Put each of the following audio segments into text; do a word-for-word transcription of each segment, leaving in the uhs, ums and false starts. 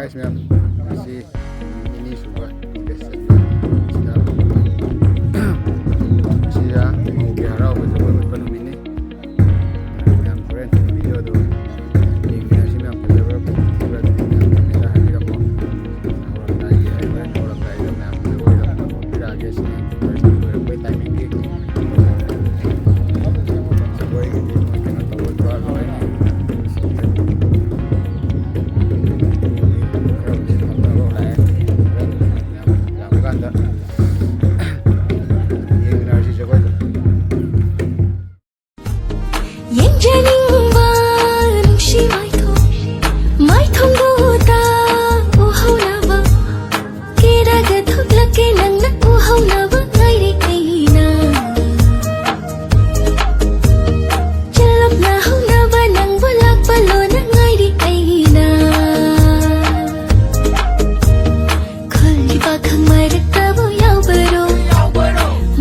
Guys ꯃꯌꯥꯝ, ꯉꯁꯤ ꯅꯨꯃꯤꯠ ꯅꯤꯅꯤ ꯁꯨꯕ ꯕꯦꯁ ꯆꯠꯄ ꯁꯤꯗ, ꯁꯤꯗ ꯃꯧꯒꯤ ꯍꯔꯥꯎꯕ ꯖꯒꯣꯏ ꯎꯠꯄ ꯅꯨꯃꯤꯠꯅꯤ꯫ ꯃꯌꯥꯝ ꯍꯣꯔꯦꯟ ꯚꯤꯗꯤꯑꯣꯗꯣ ꯌꯦꯡꯃꯤꯟꯅꯁꯤ꯫ ꯃꯌꯥꯝ ꯐꯖꯕ꯭ꯔꯥ ꯊꯤꯕ꯭ꯔꯥ ꯑꯗꯨꯗꯤ ꯃꯌꯥꯝ ꯀꯃꯦꯟꯗ ꯍꯥꯏꯕꯤꯔꯝꯃꯣ꯫ ꯍꯧꯔꯝꯗꯥꯏꯒꯤ, ꯑꯩ ꯍꯣꯔꯦꯟ ꯍꯧꯔꯝꯗꯥꯏꯗ ꯃꯌꯥꯝ ꯖꯒꯣꯏꯗ ꯑꯃꯨꯛ ꯎꯠꯄꯤꯔꯛꯑꯒꯦ ꯁꯤꯅꯤ꯫ ꯂꯣꯏꯔꯛꯄꯩ ꯇꯥꯏꯃꯤꯡꯒꯤ ꯖꯒꯣꯏꯒꯤꯗꯤ ꯃꯣꯏ ꯀꯩꯅꯣ ꯇꯧꯔꯣꯏꯗ꯭ꯔꯣ? ꯂꯣꯏꯅ ꯈꯔꯕꯨꯗꯤ ꯍꯥꯞꯅꯕ ꯂꯥꯛꯑꯦ꯫ ꯂꯥꯛꯄ ꯀꯥꯟꯗ ꯌꯦꯡꯃꯤꯟꯅꯔꯁꯤ ꯖꯒꯣꯏꯗꯣ꯫ ꯌꯦꯡꯖꯅꯤꯡꯕ ꯅꯨꯡꯁꯤ ꯃꯥꯏꯊꯣꯡ, ꯃꯥꯏꯊꯣꯡꯗꯨꯗ ꯎꯍꯧꯅꯕ, ꯀꯦꯔꯒ ꯊꯣꯛꯂꯛꯀꯦ ꯅꯪꯅ ꯎꯍꯧꯅꯕ ꯉꯥꯏꯔꯤ ꯑꯩꯅ꯫ ꯆꯂꯞꯅ ꯍꯧꯅꯕ ꯅꯪꯕꯨ ꯂꯥꯛꯄ ꯂꯣꯟꯅ ꯉꯥꯏꯔꯤ ꯑꯩꯅ꯫ ꯈꯜꯂꯤꯕ ꯈꯪ ꯃꯔꯛꯇꯕꯨ ꯌꯥꯎꯕꯔꯣ?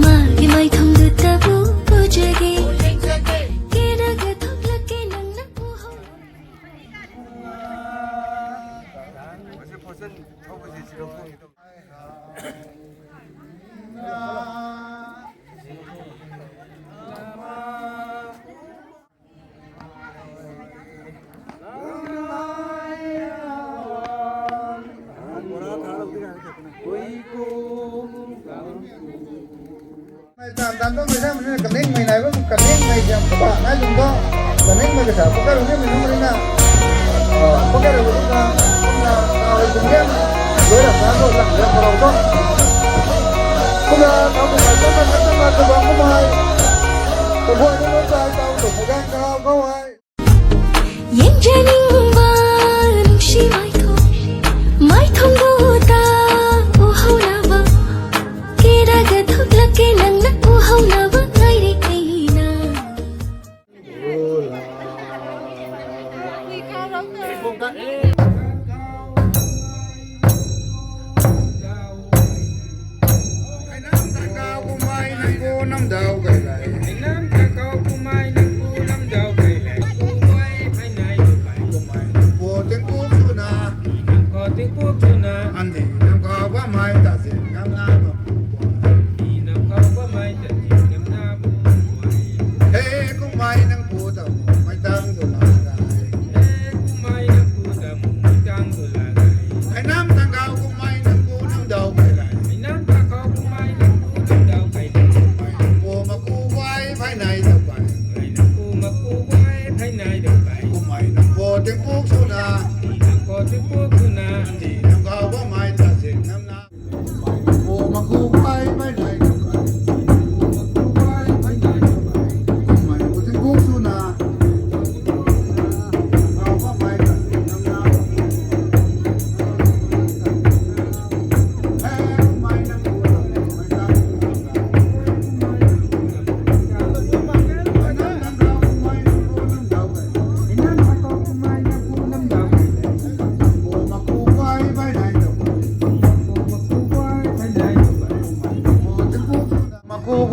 ꯃꯥꯒꯤ ꯃꯥꯏꯊꯣꯡꯗꯨꯇꯕꯨ ꯎꯖꯒꯦ꯫ ꯀꯦꯔꯒ ꯊꯣꯛꯂꯛꯀꯦ ꯅꯪꯅ ꯎꯍꯧ꯫ ꯃꯩ ꯇꯥꯟ ꯇꯥꯟꯗꯧ ꯃꯩꯁꯥ ꯃꯁꯤꯅ ꯀꯂꯦꯡ ꯃꯩ ꯅꯥꯏꯕ ꯀꯂꯦꯡ ꯃꯩꯁꯦ ꯌꯥꯝ ꯐꯕ ꯉꯥꯏꯗꯨꯝꯗꯣ ꯀꯂꯦꯡ ꯃꯩ ꯀꯩꯁꯥ ꯄꯣꯀꯔ ꯍꯧꯖꯤꯛ ꯃꯤꯅꯨ ꯃꯔꯤꯅ ꯄꯣꯀꯔ ꯍꯧꯖꯤꯛꯅ ꯄꯨꯟꯅ ꯇꯥꯍꯣꯏ ꯀꯨꯝꯖꯦꯟ ꯂꯣꯏꯔ ꯐꯥꯗꯣ ꯂꯥꯛꯂꯦ ꯈꯣꯔꯥꯎꯗꯣ ꯄꯨꯟꯅ ꯇꯥꯎ ꯀꯨꯝꯍꯥꯏ ꯆꯠꯅ ꯆꯠꯅ ꯀꯨꯝꯍꯥꯏ ꯀꯨꯝꯍꯣꯏꯅ ꯂꯣꯏ ꯆꯥꯏ ꯇꯥꯎ ꯇꯧ ꯐꯖꯥꯟ ꯈꯥꯎ ꯀꯧꯍꯥꯏ ꯌꯦꯡꯖꯅꯤꯡꯕ ꯅꯨꯡꯁꯤ ꯃꯥꯏꯊꯣꯡ, ꯃꯥꯏꯊꯣꯡꯗꯨꯗ ꯎꯍꯧꯅꯕ, ꯀꯦꯔꯒ ꯊꯣꯛꯂꯛꯀꯦ ꯅꯪꯅ ꯎꯍꯧꯅꯕ ꯉꯥꯏꯔꯤ ꯑꯩꯅ꯫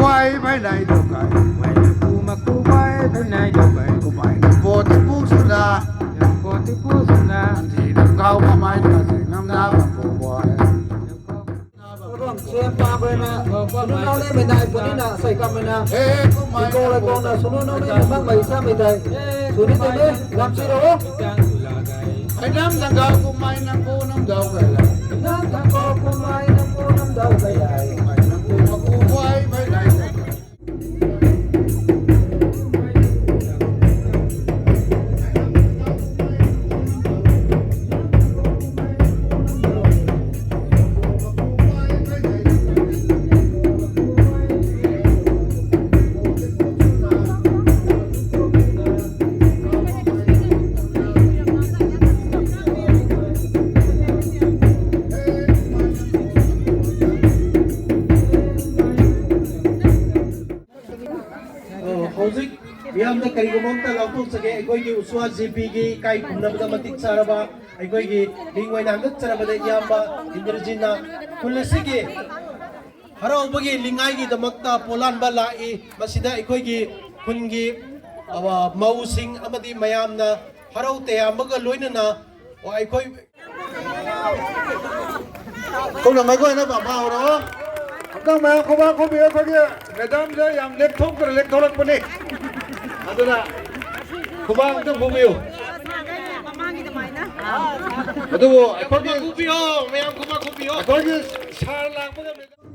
ꯋꯥꯏ ꯃꯩ ꯅꯥꯏꯗꯣ ꯀꯥꯏ꯫ ꯃꯩ ꯅꯥꯏꯗꯣ ꯀꯥꯏ꯫ ꯀꯨꯝꯃꯥꯏ ꯅꯥꯏꯗꯣ ꯀꯥꯏ꯫ ꯄꯣꯠꯇꯤ ꯄꯨꯁꯨꯅ꯫ ꯄꯣꯠꯇꯤ ꯄꯨꯁꯨꯅ꯫ ꯅꯝꯊꯤ ꯅꯝꯒꯥꯎ ꯃꯃꯥꯏ ꯀꯥꯁꯦ ꯉꯝꯅꯕ ꯄꯣꯛꯄ꯫ ꯁꯦꯝ ꯄꯥꯝꯕꯅ ꯁꯨꯅꯨ ꯅꯥꯎꯅꯦ ꯃꯩ ꯅꯥꯏ ꯄꯨꯅꯤꯅ ꯁꯩ ꯀꯝꯃꯅ꯫ ꯍꯦ ꯀꯨꯝꯃꯥꯏ ꯏꯀꯣ ꯂꯩꯀꯣꯅ ꯁꯨꯅꯨ ꯅꯥꯎꯅꯦ ꯃꯃꯥꯡ ꯃꯩ ꯁꯥ ꯃꯩ ꯇꯥꯏ꯫ ꯁꯨꯅꯤ ꯇꯦꯃꯦ ꯂꯝꯁꯤꯔꯣ꯫ ꯍꯩꯅꯝ ꯅꯪꯒꯥꯎ ꯀꯨꯝꯃꯥꯏ ꯅꯪꯕꯨ ꯅꯝꯗꯧ ꯀꯩ ꯂꯩ꯫ ꯍꯩꯅꯝ ꯅꯪꯒꯥꯎ ꯀꯨꯝꯃꯥꯏ ꯅꯪꯕꯨ ꯅꯝꯗꯧ ꯀꯩ ꯂꯩ꯫ ꯀꯨꯝꯃꯥꯏ ꯅꯪꯕꯨ ꯃꯀꯨ ꯈ꯭ꯋꯥꯏ ꯐꯩ ꯂꯩ꯫ ꯑ, ꯍꯧꯖꯤꯛ ꯃꯤꯌꯥꯝꯗ ꯀꯔꯤꯒꯨꯝꯕ ꯑꯝꯇ ꯂꯥꯎꯊꯣꯛꯆꯒꯦ꯫ ꯑꯩꯈꯣꯏꯒꯤ ꯎꯁ꯭ꯋꯥ ꯖꯦ ꯄꯤꯒꯤ ꯏꯀꯥꯏ ꯈꯨꯝꯅꯕꯗ ꯃꯇꯤꯛ ꯆꯥꯔꯕ ꯑꯩꯈꯣꯏꯒꯤ ꯃꯤꯡ ꯑꯣꯏꯅ ꯍꯟꯒꯠꯆꯔꯕꯗ ꯏꯌꯥꯝꯕ ꯏꯟꯗ꯭ꯔꯖꯤꯠꯅ ꯈꯨꯜ ꯑꯁꯤꯒꯤ ꯍꯔꯥꯎꯕꯒꯤ ꯂꯤꯡꯉꯥꯏꯒꯤꯗꯃꯛꯇ ꯄꯣꯂꯥꯟꯕ ꯂꯥꯛꯏ꯫ ꯃꯁꯤꯗ ꯑꯩꯈꯣꯏꯒꯤ ꯈꯨꯟꯒꯤ, ꯑ, ꯃꯧꯁꯤꯡ ꯑꯃꯗꯤ ꯃꯌꯥꯝꯅ ꯍꯔꯥꯎ ꯇꯌꯥꯝꯕꯒ ꯂꯣꯏꯅꯅ ꯑꯩꯈꯣꯏ ꯀꯨꯝꯅ ꯃꯩꯈꯣꯏꯅ ꯄꯥꯝꯕ ꯍꯧꯔꯣ꯫ ꯑꯝꯇꯪ ꯃꯌꯥꯝ ꯈꯨꯕꯥꯛ ꯈꯨꯕꯤꯌꯨ꯫ ꯑꯩꯈꯣꯏꯒꯤ ꯃꯦꯗꯥꯝꯁꯦ ꯌꯥꯝ ꯂꯦꯛꯊꯣꯛꯇꯅ ꯂꯦꯛꯊꯣꯔꯛꯄꯅꯤ꯫ ꯑꯗꯨꯅ ꯈꯨꯕꯥꯛ ꯑꯝꯇꯪ ꯈꯨꯕꯤꯌꯨ꯫ ꯑꯗꯨꯕꯨ ꯑꯩꯈꯣꯏꯒꯤ ꯈꯨꯕꯤꯌꯣ, ꯃꯌꯥꯝ ꯈꯨꯕꯥꯛ ꯈꯨꯕꯤꯌꯣ꯫ ꯑꯩꯈꯣꯏꯒꯤ ꯁꯥꯔ ꯂꯥꯛꯄꯒ ꯃꯦꯗꯥꯝ